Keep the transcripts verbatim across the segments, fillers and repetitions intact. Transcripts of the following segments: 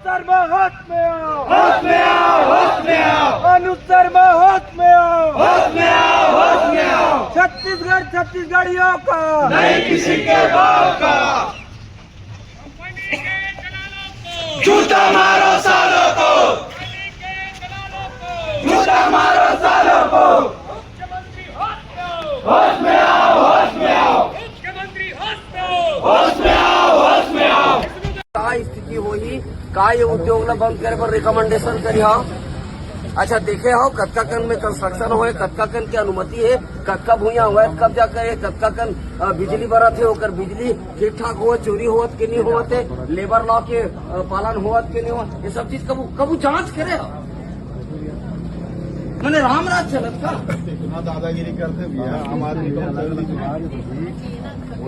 शर्मा, होश में आओ। होश में आओ, होश में आओ। अनुज शर्मा, होश में आओ। होश में आओ, होश में आओ। छत्तीसगढ़, छत्तीसगढ़ियों का नहीं किसी के बाप का। जूता मारो सालों को। जूता मारो सालों को। होश में आओ, होश में आओ। होश में आओ, होश में आओ। का स्थिति होही, का ये उद्योग ला बंद करे बर रिकमेंडेशन करी? हाँ, अच्छा, देखे हो कतका कन में कंस्ट्रक्शन होए, कतका कन के अनुमति है, कतका भुइयां हुआ है, कब्जा करे, कतका कन, अ, बिजली बरत है, ओकर बिजली ठीक ठाक होवत, चोरी होवत के नहीं होवत है, लेबर लॉ के, अ, पालन होवत के नहीं होवत, ये सब चीज कबू, कबू जांच करे हो? मैंने राम राज चलत का? इतना दादागिरी करते भैया, आम आदमी को।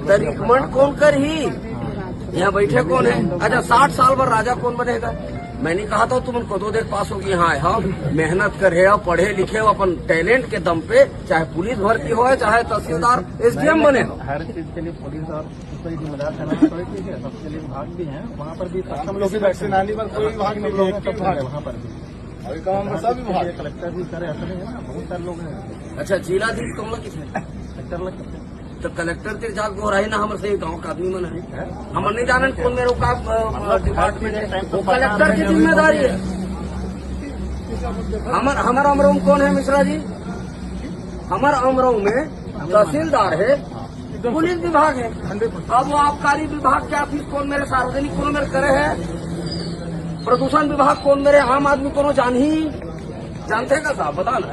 तो रिकमेंड कौन कर ही? यहाँ बैठे कौन है? अच्छा, साठ साल भर राजा कौन बनेगा? मैंने कहा था तुम कदों देख पास होगी। हाँ, हम मेहनत करे हो, पढ़े लिखे हो, अपन टैलेंट के दम पे, चाहे पुलिस भर्ती हो, चाहे तहसीलदार, एसडीएम बने हो। हर चीज के लिए पुलिस और कोई जिम्मेदार ठहराना पड़े, ठीक है, सबके लिए विभाग भी हैं, वहाँ पर भी हम लोग की वैक्सीन आने पर कोई विभाग नहीं है, एक विभाग है वहाँ पर भी। अभी काम में सब विभाग। कलेक्टर भी करे, ऐसा नहीं है ना, बहुत सारे लोग हैं। अच्छा, जिलाधीश तुम लोग कितने? कलेक्टर लोग कितने? तो कलेक्टर के जात गोहराही ना, हमर से गांव का आदमी मन है। हम नहीं जानन कौन मेरे का, अ, डिपार्टमेंट है। वो कलेक्टर की जिम्मेदारी है। हमर, हमर अमरऊ कौन है मिश्रा जी? हमर अमरऊ में तहसीलदार है, पुलिस विभाग है। अब वो आबकारी विभाग के ऑफिस कौन मेरे, सार्वजनिक कौन मेरे करे है, प्रदूषण विभाग कौन मेरे, आम आदमी कौन जान ही जानते हैं का साहब, बता ना।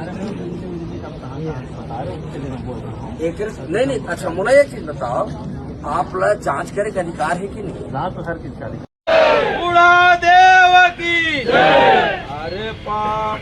एक, नहीं, नहीं, अच्छा, मोला एक चीज बताओ, आप ला जांच करे के अधिकार है कि नहीं? जांच तो हर चीज का अधिकार। उड़ा देव की जय। अरे पाप